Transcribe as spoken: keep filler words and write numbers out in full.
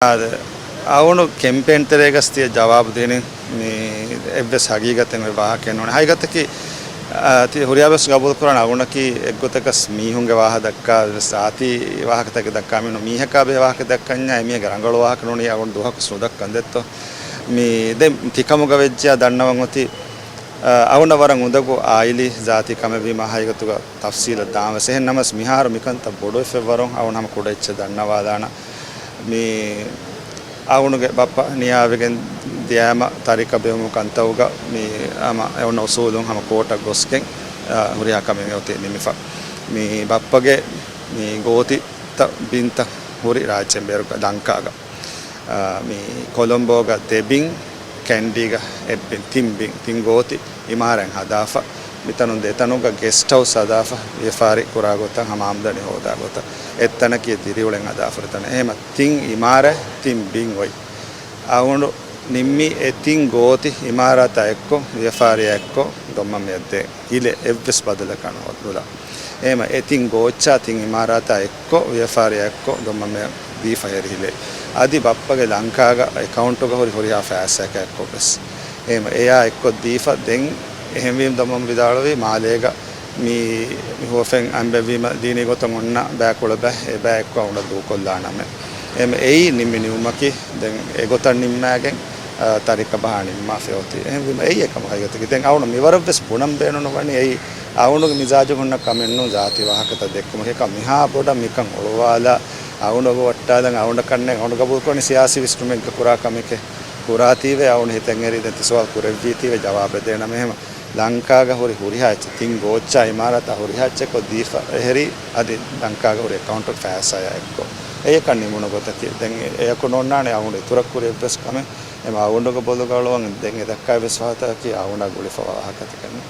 އާދެ، އަޅުގަނޑު ކެމްޕޭން ތެރޭގަސް ތިޔަ ޖަވާބު ދިނީ މި އެއްވެސް ހަގީގަތެއް އޮތް ވާހަކައެއް ނޫން. ހަގީގަތަކީ، އާ، ތި ހުރިހާވެސް ގަބޫލު ކުރާނެ އަޅުގަނޑަކީ އެއްގޮތަކަސް މީހުންގެ ވާހަކަ ދައްކާ، ވެސް ޒާތީ ވާހަކަތަކެއް ދައްކާ މީހުން މީހަކާ ބެހޭ ވާހަކަ ދައްކަންޏާ އެމީހެއްގެ ރަނގަޅު ވާހަކަ ނޫނީ އަޅުގަނޑު ދުވަހަކުސް ނުދައްކަން ދެއްތޯ. މި ދެން ތިކަމުގަ ވެއްޖެޔާ ދަންނަވަން އޮތީ، އަ، އަޅުގަނޑަށް ވަރަށް އުނދަގޫ އާއިލީ ޒާތީ ކަމެއް ވީމަ ހަގީގަތުގަ ތަފްސީލަށް ދާން ވެސް. އެހެން ނަމަވެސް މިހާރު މިކަންތައް ބޮޑުވެފައިވަރުން އަޅުގަނޑު ހަމަ ކުޑަ އެއްޗެއް ދަންނަވާލާނަން. މި އަޅުގަނޑުގެ ބައްޕަ ނިޔާވެގެން ދިޔައިމަ ތަރިކަ ބެހުމު ކަންތައްގަ މި ހަމަ އެ އޮންނަ އުސޫލުން ހަމަ ކޯޓަށް ގޮސްގެން، އަ، ހުރިހާ ކަމެއް މި އޮތީ ނިމިފަ. މި ބައްޕަގެ މި ގޯތިތައް ބިންތައް ހުރި ރާއްޖޭން ބޭރު ލަންކާގަ. އާ، މި ކޮލޮމްބޯގަ ދެ ބިން، ކެންޑީގަ އެއް ބިން، ތިން ބިން، ތިން ގޯތި އިމާރާތް ހަދާފަ. މިތަނުން ދެތަނުގަ ގެސްޓް ހައުސް ހަދާފަ، ވިޔަފާރި ކުރާ ގޮތަށް ހަމަ އާމްދަނީ ހޯދާ ގޮތަށް. އެއްތަނަކީ ދިރިއުޅެން ހަދާފަ ހުރި ތަނެއް. އެހެމަ ތިން އިމާރާތް، ތިން ބިން އޮތް. އަޅުގަނޑު ނިންމީ އެ ތިން ގޯތި އިމާރާތާ އެއްކޮށް، ވިޔަފާރިއާ އެއްކޮށް ދޮންމަންމެއަށް ދޭން. ހިލޭ އެއްވެސް ބަދަލަކާ ނުލާ. އެހެމަ އެ ތިން ގޯއްޗާ ތިން އިމާރާތާ އެއްކޮށް، ވިޔަފާރިއާ އެއްކޮށް ދޮންމަންމެއަށް ދީފަ ހެރި ހިލޭ. އަދި ބައްޕަގެ ލަންކާގަ އެކައުންޓުގަ ހުރި ހުރިހާ ފައިސާއަކާ އެއްކޮށް ވެސް. އެހެމަ އެޔާ އެއްކޮށް ދީފަ ދެން އެހެންވީމަ ދޮންމަން ވިދާޅުވީ މާލޭގަ މި، މި ހުވަފެން އަނބެއްވީމަ ދީނީ ގޮތުން އޮންނަ ބައިކުޅަ ބައެއް އެބަ އެއްކޮށް އަޅުގަނޑަށް ދޫކޮށްލާނަމޭ. އެހެމަ އެއީ ނިންމި ނިންމުމަކީ ދެން އެގޮތަށް ނިންމާގެން، އާ، ތަރިކަ ބަހާ ނިންމާފަ އޮތީ. އެހެންވީމަ އެއީ އެކަމަކު ހަގީގަތަކީ. ދެން އަޅުގަނޑު މިވަރަށްވެސް ބުނަން ބޭނުން ވަނީ އެއީ އަޅުގަނޑުގެ މިޒާޖު ހުންނަ ކަމެއް ނޫން ޒާތީ ވާހަކަތައް ދެއްކުމަކީ. އެކަމަކު މިހާ ބޮޑަށް މިކަން އޮޅުވާލާ އަޅުގަނޑު ވައްޓާލަން އަޅުގަނޑަށް ކަންނޭނގެ. އަޅުގަނޑު ގަބޫލުކުރަނީ ސިޔާސީ ވިސްނުމެއްގަ ކުރާ ކަމެކޭ. ކުރާތީވެ އަޅުގަނޑު ހިތަށް އެރީ ދެން ތި ސުވާލު ކުރެއްވީތީވެ ޖަވާބެއް ދޭނަމޭ. އެހެމަ ލަންކާގަ ހުރި ހުރިހާ އެއްޗެއް ތިން ގޯއްޗާ އިމާރާތާ ހުރިހާ އެއްޗެއްކޮށް ދީފަ އެހެރީ އަދި ލަންކާގަ ހުރި އެކައުންޓު ފައިސާއާ އެއްކޮށް. އެއަކަށް ނިމުނު ގޮތަކީ. ދެން އެ-، އެއަކު ނޯންނާނެ އަޅުގަނޑު އިތުރަށް ކުރި އެއްވެސް ކަމެއް. އެހެމަ އަޅުގަނޑުގެ ބޮލުގަ އަޅުވަން ދެން އެ ދައްކާ އެއްވެސް ވާހަކަތަކަކީ އަޅުގަނޑާ ގުޅިފަ ވާހަކަތަކެއް ނޫން.